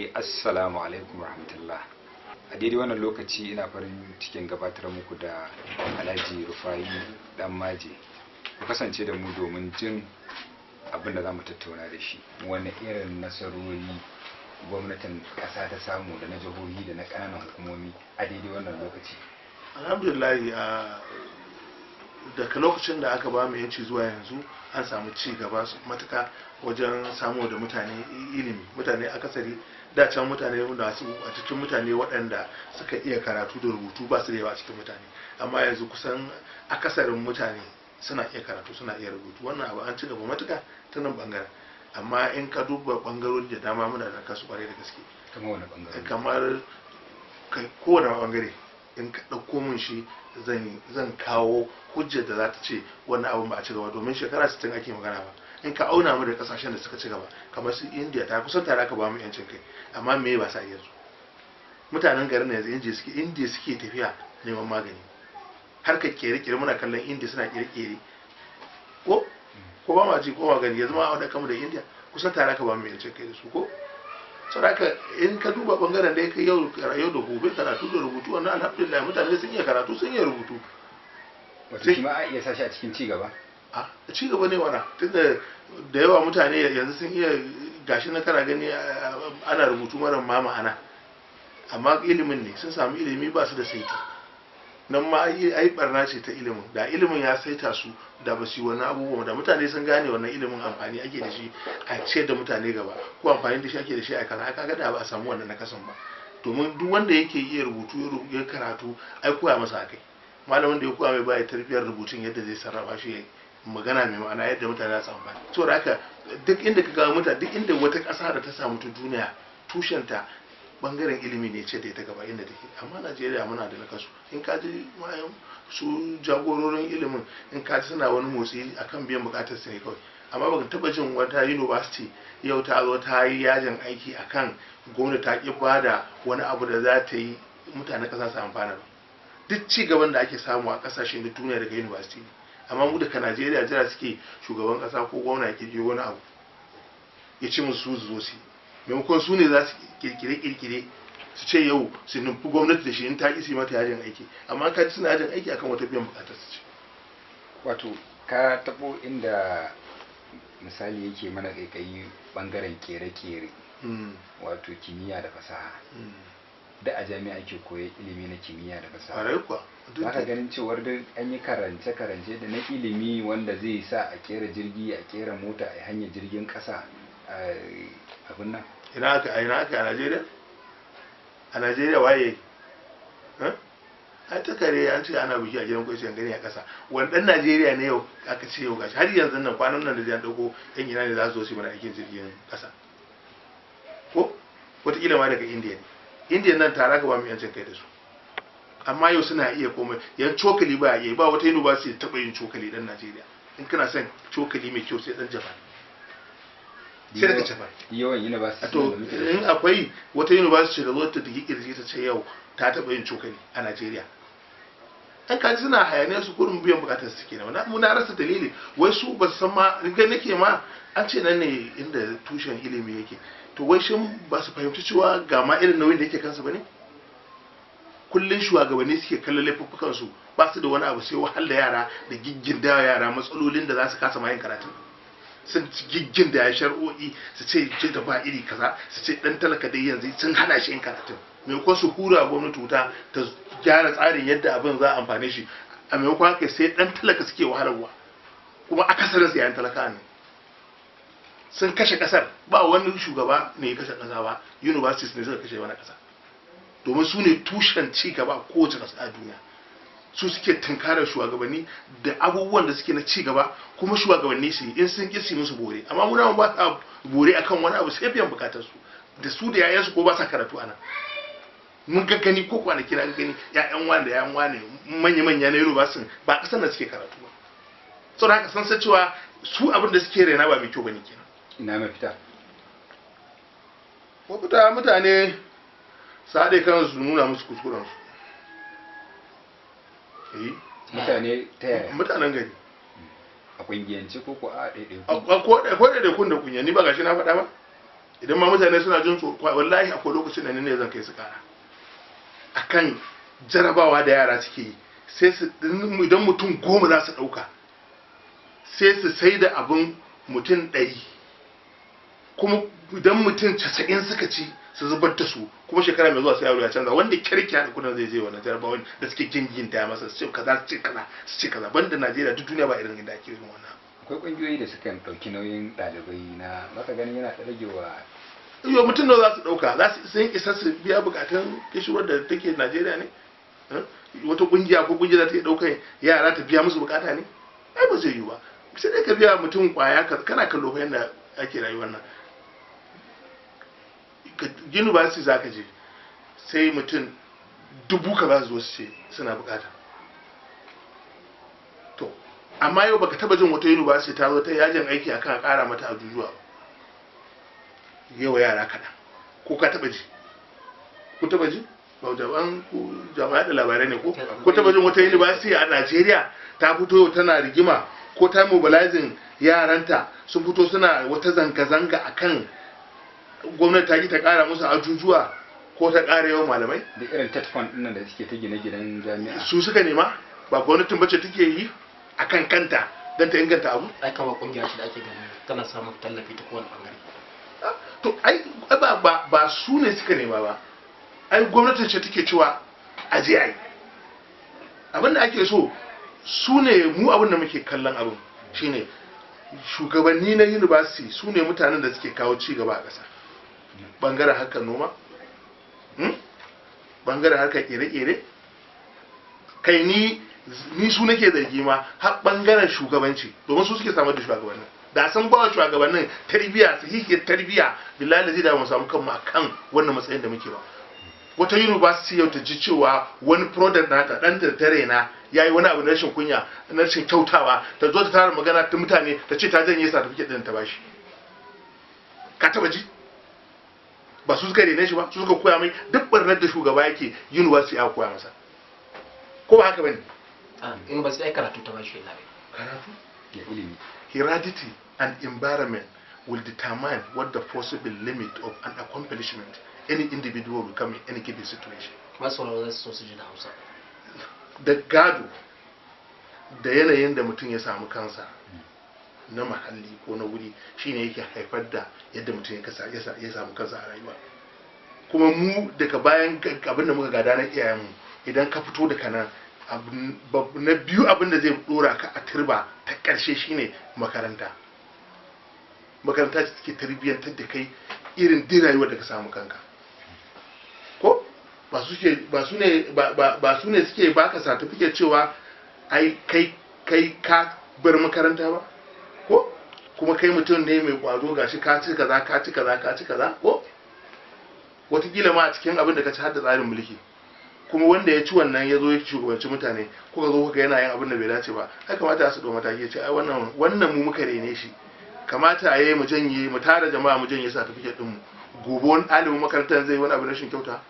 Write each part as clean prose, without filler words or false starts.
Assalamu alaikum rahmatullah. A daidai wannan lokaci ina farin cikin gabatar muku da Alhaji Rufai Dan Maje. Ku kasance da mu domin jin abin da za mu tattauna da shi. Wani irin nasarori gwamnatin ƙasa ta samu da na jihohi da na ƙananan hukumomi a daidai wannan lokaci? Alhamdulillah, daga lokacin da aka ba mu yanci zuwa yanzu an samu ci gaba matuka wajen samu da mutane ilimi. Mutane akasari da can, mutane masu a cikin mutane waɗanda suka iya karatu da rubutu ba su da yawa a cikin mutane, amma yanzu kusan akasarin mutane suna iya karatu, suna iya rubutu. Wannan abu an ci gaba matuka ta nan bangaren, amma in ka duba bangarori da dama muna da kasu kwarai da gaske. Kamar wani bangare? Kamar kowane bangare in ka ɗauko mun shi, zan kawo hujjar da za ta ce wannan abin ba a ci gaba, domin shekara 60 ake magana ba. In ka auna mu da kasashen da suka ci gaba kamar su India, ta kusan tare aka ba mu yancin kai, amma me ba sa yanzu mutanen garin yanzu India suke tafiya neman magani. Har ka kere kere, muna kallon India suna kere kere, ko ba ma ji ko magani. Yanzu ma a kamu da India kusan tare aka ba mu yancin kai da su, ko saboda in ka duba bangaren da ya kai yau yau da gobe, karatu da rubutu, wannan alhamdulillah mutane sun iya karatu, sun iya rubutu. Wato shi ma a iya sashi a cikin ci gaba? A ci gaba ne wana, tunda da yawa mutane yanzu sun iya. Gashi na kana gani ana rubutu mara ma ma'ana, amma ilimin ne, sun samu ilimi, ba su da saiti. Nan ma ai barna ce ta ilimin. Da ilimin ya saita su, da ba su yi wani abubuwa. Da mutane sun gane wannan ilimin amfani ake da shi a ce da mutane gaba, ko amfani da shi ake da shi a kaza, aka ga da ba a samu wannan nakasan ba. Domin duk wanda yake iya rubutu ya karatu, ai koya masa akai. Malamin da ya koya mai baya tarbiyar rubutun, yadda zai sarrafa shi magana mai ma'ana, yadda mutane za su amfani. Saboda haka duk inda ka ga mutane, duk inda wata ƙasa da ta samu ta duniya, tushenta bangaren ilimi ne ce da ita gaba inda take. Amma Najeriya muna da nakasu. In ka ji su jagororin ilimin, in ka ji suna wani motsi akan biyan bukatar su ne kawai, amma baka taba jin wata university yau ta zo ta yi yajin aiki akan gwamnati ta ki bada wani abu da za ta yi mutanen kasa su amfana ba. Duk ci gaban da ake samu a kasashe na duniya daga university ne, amma mu daga Najeriya jira suke shugaban kasa ko gwamna ya kirkiro wani abu ya ce musu su zo su, maimakon su ne za su kirkire kirkire su ce yau su nufi gwamnati da shi, in ta ƙi mata yajin aiki. Amma ka ji suna yajin aiki akan wata biyan bukatar su ce. Wato ka tabo inda misali yake mana kaikayi, bangaren kere-kere, wato kimiyya da fasaha. Da a jami'a ake koya ilimi na kimiyya da fasaha. Ƙwarai kuwa. Za ka ganin cewar duk an yi karance-karance da na ilimi wanda zai sa a kera jirgi, a kera mota, a hanyar jirgin kasa, abin nan. Ina aka a Najeriya? A Najeriya waye ai ta kare an ce ana biki a gidan kwai gani a kasa? Wani dan Najeriya ne yau aka ce yau gashi har yanzu nan, kwanan nan da zai dauko yan ina ne za su zo su mana aikin jirgin kasa? Ko wataƙila ma daga Indiya ne. Indiya nan tare ka ba mu yancin kai da su, amma yau suna iya komai. Yan cokali ba iya ba, wata university taɓa yin cokali dan Najeriya. In kana son cokali mai kyau, sai dan Japan, sai daga Japan. Yawan university. To in akwai wata university da zo ta digi kirji ta ce yau ta taɓa yin cokali a Najeriya? An kaji suna hayaniyar su kurin biyan bukatar su kenan. Na muna rasa dalili, wai su ba su san ma ga nake ma an ce nan ne inda tushen ilimi yake. To wai shin ba su fahimci cewa ga ma irin nauyin da yake kansu ba ne? Kullun shugabanni suke kallon laifuffukan su, ba su da wani abu sai wahal da yara da giggin da yara matsalolin da za su kasa mayin karatu. Sun giggin da shari'o'i, su ce ce da ba iri kaza, su ce dan talaka dai yanzu sun hana shi yin karatun. Maimakon su hura gwamnati wuta ta gyara tsarin yadda abin za a amfane shi, a maimakon haka sai dan talaka suke wahalarwa. Kuma akasarin su yayan talaka ne. Sun kashe kasar. Ba wani shugaba ne ya kashe kasa ba, universities ne suka kashe wani kasa, domin su ne tushen ci gaba kowace kasa a duniya. Su suke tunkarar shugabanni da abubuwan da suke na ci gaba, kuma shugabanni su in sun ƙi su musu bore. Amma muna ba sa bore akan wani abu sai biyan bukatar su da su da yayansu, ko ba sa karatu ana mun ga gani ko kwanaki na gani ƴaƴan wani da ƴaƴan wani manya manya na university ba ƙasar da suke karatu ba. Saboda haka san cewa su abin da suke raina ba mai kyau bane kenan. Ina mafita? Mafita, mutane su haɗe kansu, nuna musu kuskurensu. Mutane ta yaya? Mutanen gari. A kungiyance ko a ɗaiɗaiku? A ko ɗaiɗaikun da kungiyanni ba, gashi na faɗa ba. Idan ma mutane suna jin tsoro, wallahi akwai lokacin da ni ne zan kai su kara akan jarabawa da yara suke yi. Sai su, idan mutum 10 za su ɗauka, sai su sai da abin mutum 100, kuma idan mutum 90 suka ci, su zubar da su. Kuma shekara mai zuwa sai yaro ya canza. Wanda kirki haɗa kudin zai je wannan jarabawan da suke ginginta ya masa, su ce kaza, su ce kaza, su ce kaza. Banda Najeriya, duk duniya ba irin inda ake yin wannan. Akwai ƙungiyoyi da sukan ɗauki nauyin ɗalibai na maka, ganin yana rage wa Yau mutum nawa za su ɗauka? Za su sun isa su biya bukatun kishirwar da take Najeriya ne? Wata kungiya ko kungiya za ta iya ɗaukar yara ta biya musu bukata ne? Ai ba zai yiwu ba. Sai dai ka biya mutum kwaya. Kana kallo fa yadda ake rayuwar nan. University za ka je, sai mutum 1000 ka za su zo su ce suna bukata. To amma yau baka taba jin wata university ta zo ta yajin aiki akan a kara mata ajujuwa ba, yawa yara kaɗan. Ko ka taba ji? Ku taba ji? Ba jaban ku jama'a da labarai ne. Ko ko taba jin wata university a Najeriya ta fito tana rigima, ko ta mobilizing yaranta sun fito suna wata zanga-zanga akan gwamnati ta ki ta kara musu ajujuwa ko ta kara yawan malamai? Da irin TETFund ɗin nan da suke ta gine-ginen jami'a. Su suka nema? Ba gwamnatin bace take yi akan kanta don ta inganta abu? Ai kama kungiya ce da ake ganin tana samun tallafi ta kowane bangare. To ai ba su ne suka nema ba. Ai gwamnatin ce take cewa a je ai abin da ake so. Su ne mu abin da muke kallon abin shine, shugabanni na university su ne mutanen da suke kawo ci gaba a ƙasa, bangaren harkar noma, bangaren harkar kere-kere. Kai, ni su nake zargi ma har bangaren shugabanci, domin su suke samar da shugabannin. Da sun ba wa shugabannin tarbiyya, sahihiyar tarbiyya, billahi zai da mu samu kanmu akan wannan matsayin da muke ba. Wata university yau ta ji cewa wani product nata, dan da tare na yayi wani abu na rashin kunya, na rashin kyautawa, ta zo ta tara magana ta mutane, ta ce ta janye certificate din ta bashi. Ka taba ji? Ba su suka rene shi ba? Su suka koya mai duk barnar da shugaba yake, university ya koya masa. Ko ba haka bane? A university ai karatu ta bashi yana. Karatu. Da ilimi. Heredity and environment will determine what the possible limit of an accomplishment any individual will become in any given situation. Masu sauraro za su so su ji da Hausa. Da gado da yanayin da mutum ya samu kansa na mahalli ko na wuri shine yake haifar da yadda mutum ya samu kansa a rayuwa. Kuma mu daga bayan abin da muka gada na iyayenmu, idan ka fito daga nan, na biyu abin da zai dora ka a turba ta ƙarshe shine makaranta. Makaranta ce take tarbiyyantar da kai irin din rayuwar da ka samu kanka. Ko ba su ke ba su ne ba ba, ba su ne suke baka certificate cewa ai kai ka bar makaranta ba, ko kuma kai mutum ne mai kwazo, gashi ka ci kaza, ka ci kaza, ka ci kaza, ko watakila ma a cikin abin da ka ci har da tsarin mulki. Kuma wanda ya ci wannan ya zo ya shugabanci mutane, kuka zo kuka yana yin abin da bai dace ba, ai kamata su ɗau mataki ya ce ai wannan mu muka rene shi, kamata a yi mu janye, mu tara jama'a mu janye certificate din mu. Gobe wani ɗalibin makarantar zai yi wani abu na rashin kyauta.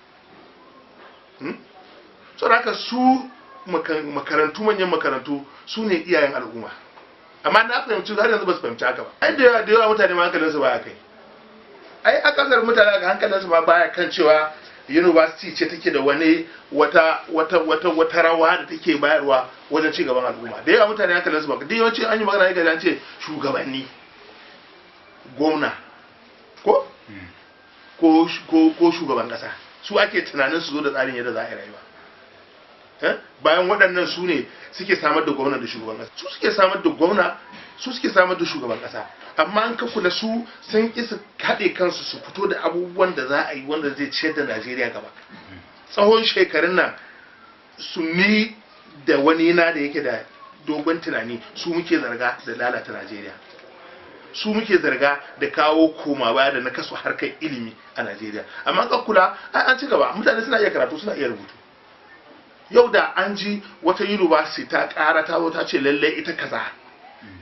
Saboda haka su makarantu, manyan makarantu, su ne iyayen al'umma. Amma na fahimci har yanzu ba su fahimci haka ba. Ai da yawa mutane ma hankalinsu baya kai. Ai a kasar mutane ga hankalinsu ma baya kan cewa university ce take da wani wata rawa da take bayarwa wajen ci gaban al'umma. Da yawa mutane hankalinsu ba. Duk yawanci an yi magana ga an ce shugabanni, gwamna ko shugaban kasa, su ake tunanin su zo da tsarin yadda za a yi rayuwa. Bayan waɗannan su ne suke samar da gwamna da shugaban kasa, su suke samar da gwamna, su suke samar da shugaban kasa. Amma an ka kula, su sun ƙi su haɗe kansu su fito da abubuwan da za a yi wanda zai ciyar da Najeriya gaba. Tsawon shekarun nan su ni da wani na da yake da dogon tunani, su muke zarga da lalata Najeriya, su muke zarga da kawo koma baya da na kaso harkar ilimi a Najeriya. Amma ka kula, ai an ci gaba, mutane suna iya karatu, suna iya rubutu. Yau da an ji wata university ta ƙara ta zo ta ce lallai ita kaza,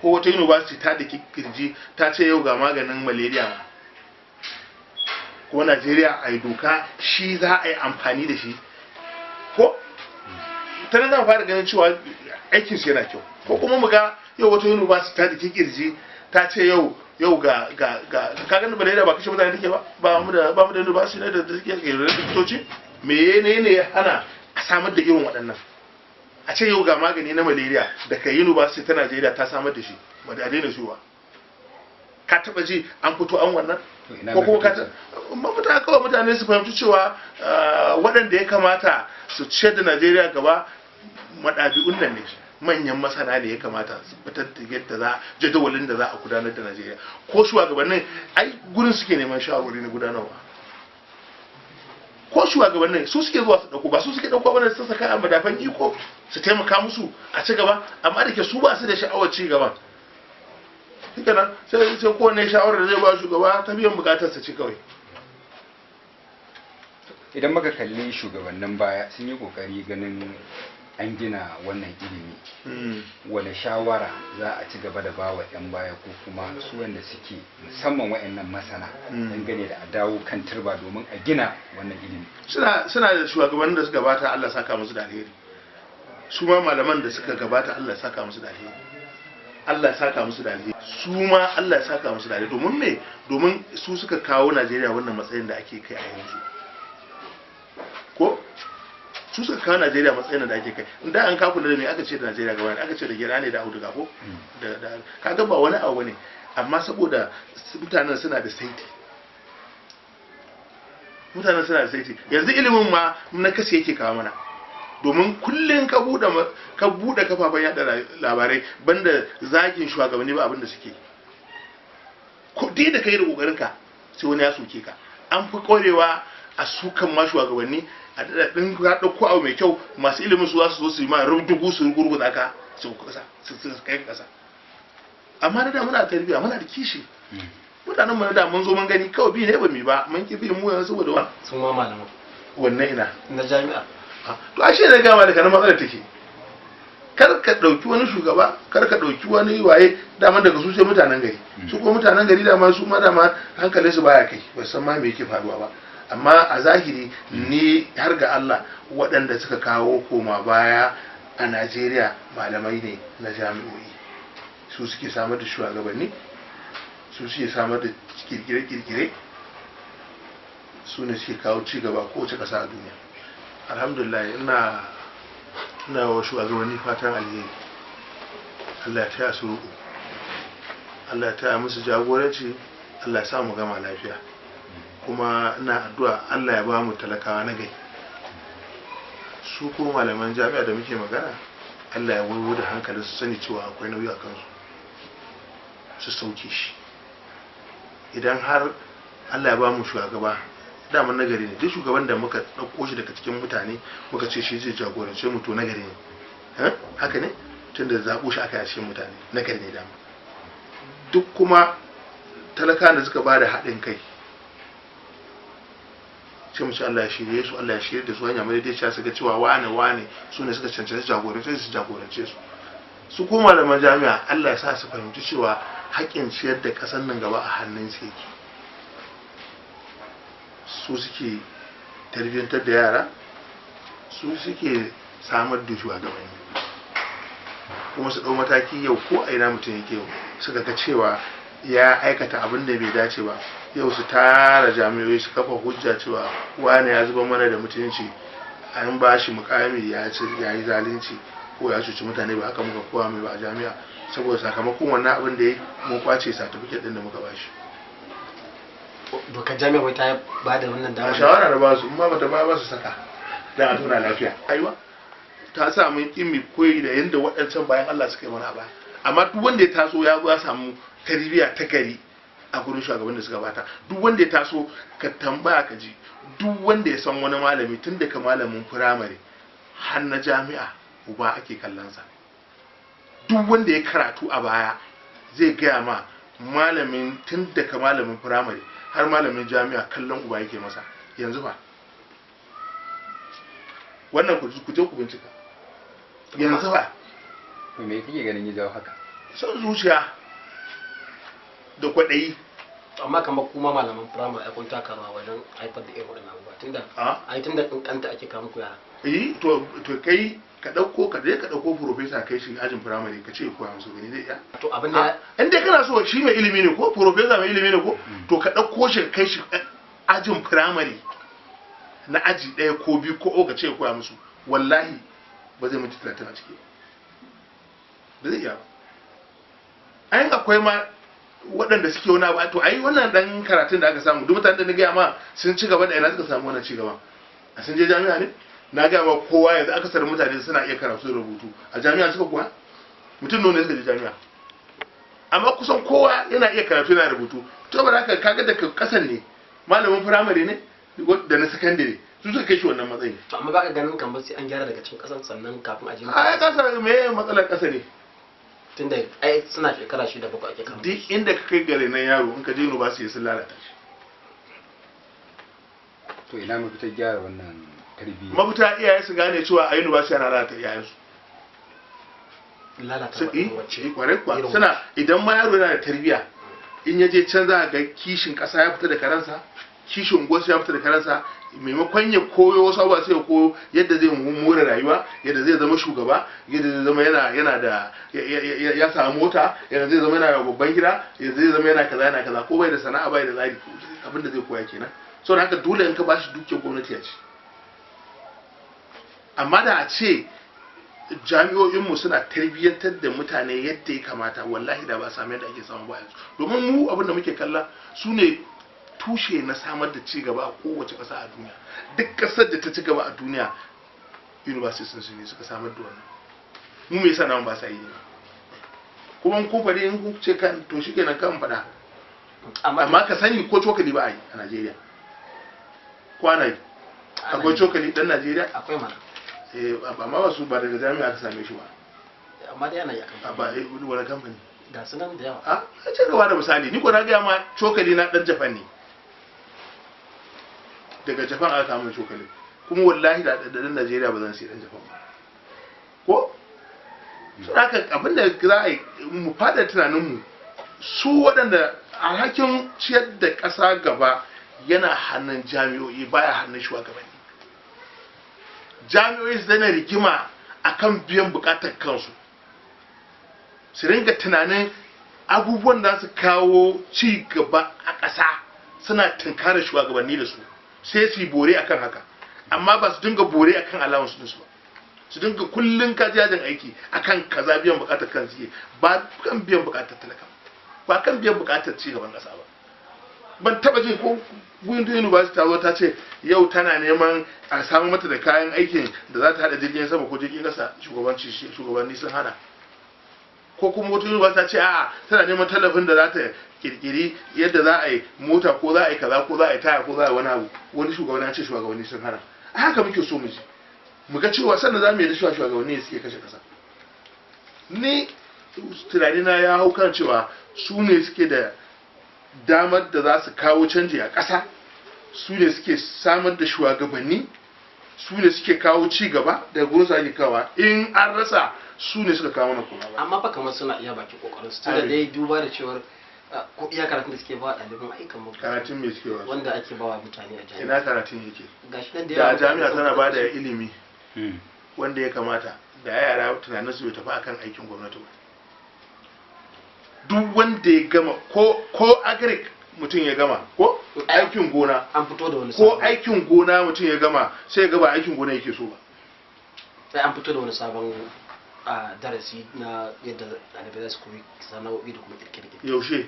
ko wata university ta da kirji ta ce yau ga maganin malaria ma, ko Najeriya a yi doka shi za a yi amfani da shi, ko ta nan za mu fara ganin cewa aikin su yana kyau. Ko kuma mu ga yau wata university ta da kirji Ta ce yau yau ga ga ga ka gani malaria ba kashe mutane take ba, ba mu da university ne da suke ke da likitoci. Menene ya hana a samar da irin waɗannan? A ce yau ga magani na malaria da kai university ta Najeriya ta samar da shi, ba da daina shiwa. Ka taba ji an fito an wannan? To ina Ko kuma ka mafita? Mafita kawai mutane su fahimci cewa waɗanda ya kamata su ciyar da Najeriya gaba maɗabi'un nan ne, manyan masana ne ya kamata su fitar da yadda za jadawalin da za a gudanar da Najeriya. Ko shugabannin ai gurin suke neman shawarwari na gudanarwa, ko shugabannin su suke zuwa su dauko, ba su suke dauko bane su saka a madafan iko su taimaka musu a ci gaba. Amma da ke su ba su da sha'awar ci gaba, shikenan sai kowane shawarar da zai ba shugaba ta biyan bukatar sa ci kawai. Idan muka kalli shugabannin baya, sun yi kokari ganin an gina wannan ilimi. Wane shawara za a ci gaba da bawa 'yan baya ko kuma su wanda suke, musamman wa'annan masana, dangane da a dawo kan turba domin a gina wannan ilimi? Suna da shugabannin da suka gabata, Allah saka musu da alheri. Su ma malaman da suka gabata, Allah saka musu da alheri, Allah saka musu da alheri. Su ma Allah ya saka musu da alheri. Domin me? Domin su suka kawo Najeriya wannan matsayin da ake kai a yanzu. Ko su suka kawo Najeriya matsayin da ake kai? Da an ka kula da me aka ce da Najeriya gaba, aka ce da gira ne da auduga, ko da kaga ba wani abu ne, amma saboda mutanen suna da saiti, mutanen suna da saiti. Yanzu ilimin ma na kashe yake kawo mana, domin kullum ka bude kafafen yada labarai, banda zagin shugabanni ba abin da suke. Ko dai da kai da kokarin ka, sai wani ya soke ka. An fi korewa a sukan ma shugabanni. A daɗin ka ɗauko abu mai kyau, masu ilimin su za su zo su yi ma rubdugu, su gurguza ka, su kasa su kai ka kasa. Amma na da muna da tarbiyya, muna da kishi. Mutanen mu na da mun zo mun gani, kawai bi ne ba mi ba, mun ki bi mu yanzu saboda wa Sun ma malaman wannan ina na jami'a. To ashe na gama da kanan matsalar take. Kar ka ɗauki wani shugaba, kar ka ɗauki wani waye. Dama daga su sai mutanen gari. Su kuma mutanen gari dama su ma dama hankalin su baya kai, ba san ma me yake faruwa ba. Amma a zahiri ni har ga Allah, waɗanda suka kawo koma baya a Najeriya malamai ne na jami'o'i. Su suke samar da shugabanni, su suke samar da kirkire-kirkire, su ne suke kawo ci gaba kowace ƙasa a duniya. Alhamdulillah, ina wa shugabanni fatan alheri. Allah ya taya su riƙo, Allah ya taya musu jagoranci, Allah ya sa mu gama lafiya. Kuma ina addu'a Allah ya ba mu talakawa na gari. Su ko malaman jami'a da muke magana, Allah ya waiwo da hankalin su, sani cewa akwai nauyi a kansu, su sauke shi. Idan har Allah ya ba mu shugaba daman nagari ne, duk shugaban da muka ɗauko shi daga cikin mutane muka ce shi zai jagorance mu, to nagari ne. Haka ne, tunda zaɓo shi aka yi a cikin mutane, nagari ne dama. Duk kuma talaka da suka ba da haɗin kai, sai mu ce Allah ya shirye su, Allah ya shirye da su hanya madaidaiciya, su ga cewa wane wane su ne suka cancanci jagorance su, jagorance su. Su kuma malaman jami'a, Allah ya sa su fahimci cewa haƙƙin ciyar da ƙasar nan gaba a hannun su yake. Su suke tarbiyyantar da yara, su suke samar da shugabanni. Kuma su ɗau mataki yau, ko a ina mutum yake yau suka ga cewa ya aikata abin da bai dace ba, yau su tara jami'oi su kafa hujja cewa wane ya zuba mana da mutunci, an ba shi mukami ya ci, ya yi zalunci ko ya cuci mutane, ba haka muka kowa mai ba a jami'a. Saboda sakamakon wannan abin da ya, mun kwace certificate din da muka ba shi. Dokar jami'a wai ta ba da wannan A dama? shawara da ba su, in ba bata ba ba su saka dan a zauna lafiya. Aiwa ta sa mun kin mi koyi da yanda waɗancan bayan Allah suka yi mana ba. Amma duk wanda ya taso ya zo ya samu tarbiyya ta gari a gurin shugaban da suka bata. Duk wanda ya taso, ka tambaya ka ji, duk wanda ya san wani malami, tun daga malamin firamare har na jami'a, uba ake kallonsa. Duk wanda ya karatu a baya zai gaya ma, malamin, tun daga malamin firamare har malamin jami'a, kallon uba yake masa. Yanzu ba wannan, ku je ku bincika yanzu ba. To me kake ganin ya jawo haka? Son zuciya da kwaɗayi. Amma kamar kuma malaman firamare ai kun taka rawa wajen haifar da irin waɗannan abubuwa, tunda ai tunda kankanta ake kawo muku yara. Eh, to kai ka dauko, ka je ka dauko professor, kai shi ajin firamare, ka ce koya musu, gani zai iya? To abin da In dai kana so shi mai ilimi ne ko professor mai ilimi ne ko, to ka dauko shi, kai shi ajin firamare na aji ɗaya ko biyu ko uku, ka ce koya musu, wallahi ba zai minti 30 a ciki ba, zai iya ba. Ai akwai ma waɗanda suke wani abu. To ai wannan dan karatun da aka samu, duk mutanen da na gaya ma sun ci gaba, da ina suka samu wannan ci gaba? A sun je jami'a ne? Na gaya ma kowa yanzu akasarin mutane suna iya karatu da rubutu, a jami'a suka koya? Mutum nawa ne suka je jami'a? Amma kusan kowa yana iya karatu, yana rubutu. To ba haka kaga daga kasan ne, malamin firamare ne da na sakandare su suka kai shi wannan matsayin. To amma baka ganin kamar sai an gyara daga cikin kasan sannan kafin a je? A kasa me? Matsalar kasa ne? Tunda ai suna shekara 6, 7 ake kama. Duk inda ka kai gare nan yaro, in ka je university sun lalata shi. To ina mafitar gyara wannan tarbiyya? Mafita, iyaye su gane cewa a university ana lalata iyayensu. Lalata Su wacce? Kwarai kuwa. Irin Suna idan ma yaro yana da tarbiyya, in ya je can za a ga kishin kasa ya fita da karansa, kishin unguwarsu ya fita da karansa. Maimakon ya koyo wasu abubuwa, sai ya koyo yadda zai more rayuwa, yadda zai zama shugaba, yadda zai zama yana da ya samu mota, yadda zai zama yana da babban gida, yadda zai zama yana kaza, yana kaza. Ko bai da sana'a, bai da tsari, abin da zai koya kenan. Saboda haka dole in ka bashi dukiyar gwamnati ya ci. Amma da a ce jami'o'inmu suna tarbiyyantar da mutane yadda ya kamata, wallahi da ba samu yadda ake samu ba yanzu. Domin mu abin da muke kalla su ne tushe na samar da ci gaba a kowace ƙasa a duniya. Duk ƙasar da ta ci gaba a duniya, university sun ne suka samar da wannan. Mu me yasa namu ba sa yi ne? Kuma in kun faɗi, in kun ce kan, to shikenan, kan faɗa. Amma ka sani, ko cokali ba a yi a Najeriya. Ko ana yi? Akwai cokali dan Najeriya? Akwai mana. Eh, amma ba su ba daga jami'a aka same shi ba. Amma dai ana yi akan A ba wani kamfani? Ga su nan da yawa. A ce gaba da misali, ni ko na gaya ma cokali na dan Japan ne. Daga Japan aka kama cokali, kuma wallahi da dan Najeriya ba zan sai dan Japan ba. Ko so haka abin da za a yi, mu fada tunaninmu, su waɗanda alhakin ciyar da ƙasa gaba yana hannun jami'o'i, baya hannun shugabanni. Jami'o'i su daina rigima akan biyan bukatar kansu, su ringa tunanin abubuwan da su kawo ci gaba a ƙasa, suna tunkarar shugabanni da su, sai su yi bore akan haka. Amma ba su dinga bore akan allowance ɗinsu ba, su dinga kullun ka yajin aiki akan kaza. Biyan bukatar kansu ke, ba kan biyan bukatar talaka ba, kan biyan bukatar ci gaban ƙasa ba. Ban taba jin ko Windows University ta zo ta ce yau tana neman a samu mata da kayan aikin da za ta hada jirgin sama ko jirgin kasa, shugabanni sun hana. Ko kuma wata university ta ce a'a, tana neman tallafin da za ta kirkiri yadda za a yi mota, ko za a yi kaza, ko za a yi taya, ko za a yi wani abu, wani shugabanni ya ce shugabanni sun hana. A haka muke so mu ji, mu ga cewa sannan za mu yi da cewa shugabanni suke kashe kasa. Ni tunanina ya hau kan cewa su ne suke da damar da za su kawo canji a ƙasa, su ne suke samar da shugabanni, su ne suke kawo ci gaba, daga gurin su ake kawa. In an rasa, su ne suka kawo mana kuma ba. Amma fa kamar suna iya baki kokarin su, tunda dai duba da cewar ko iya karatun da suke ba ɗaliban ai kamar Karatun me suke wa? Wanda ake ba wa mutane a jami'a. Ina karatun yake? Gashi nan da Da yawa. jami'a tana ba da ilimi wanda ya kamata, da yara tunanin su bai tafi akan aikin gwamnati ba. Duk wanda ya gama ko agric mutum ya gama, ko aikin gona, An fito da wani ko sabon aikin gona mutum ya gama, sai ya ga ba aikin gona yake so ba. Sai an fito da wani sabon darasi na yadda ɗalibai za su koyi sana'o'i da kuma kirkire-kirkire. Yaushe?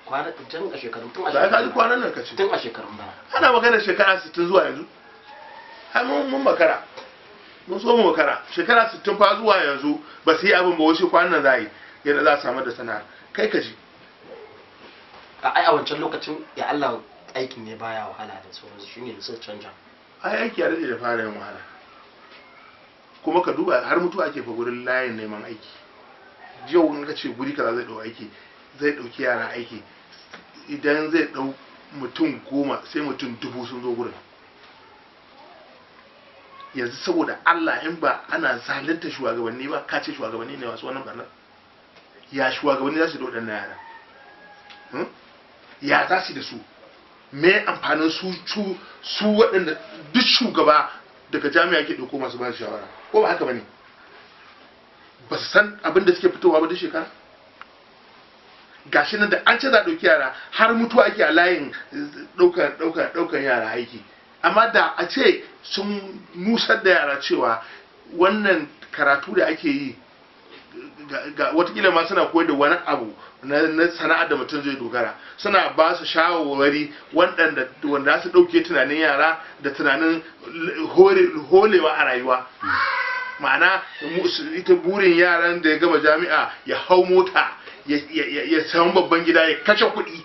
Kwana tun a shekarun tun a Da aka ji shekarun kwanan nan ka ce. Tun a shekarun baya. Ana magana shekara 60 zuwa yanzu, ai mun makara, mun so mu makara. Shekara 60 fa zuwa yanzu ba su yi abin ba, wasu kwanan nan za a yi yadda za a samar da sana'a. Kai ka ji. Ai a wancan lokacin ya Allah aikin ne baya wahala da sauransu, shine da suka canja. Ai aiki ya daɗe da fara yin wahala. Kuma ka duba, har mutuwa ake fa gurin layin neman aiki. Yau in ka ce guri kaza zai ɗau aiki, zai ɗauki yara aiki, idan zai ɗau mutum 10, sai mutum 1000 sun zo gurin yanzu. Saboda Allah, in ba ana zalunta shugabanni ba, ka ce shugabanni ne masu wannan barnar? Ya shugabanni za su da waɗannan yara? Ya za su yi da su? Me amfanin su su waɗanda duk shugaba daga jami'a ke ɗauko masu ba shi shawara, ko ba haka ba ne? Ba su san abin da suke fitowa ba duk shekara. Gashi nan da an ce za a ɗauki yara, har mutuwa ake a layin ɗaukar yara aiki. Amma da a ce sun nusar da yara cewa wannan karatu da ake yi watakila ma suna koyar da wani abu na sana'ar da mutum zai dogara, suna ba su shawarwari waɗanda wanda za su ɗauke tunanin yara da tunanin holewa a rayuwa. Ma'ana ita burin yaran da ya gama jami'a ya hau mota, ya samu babban gida, ya kashe kuɗi.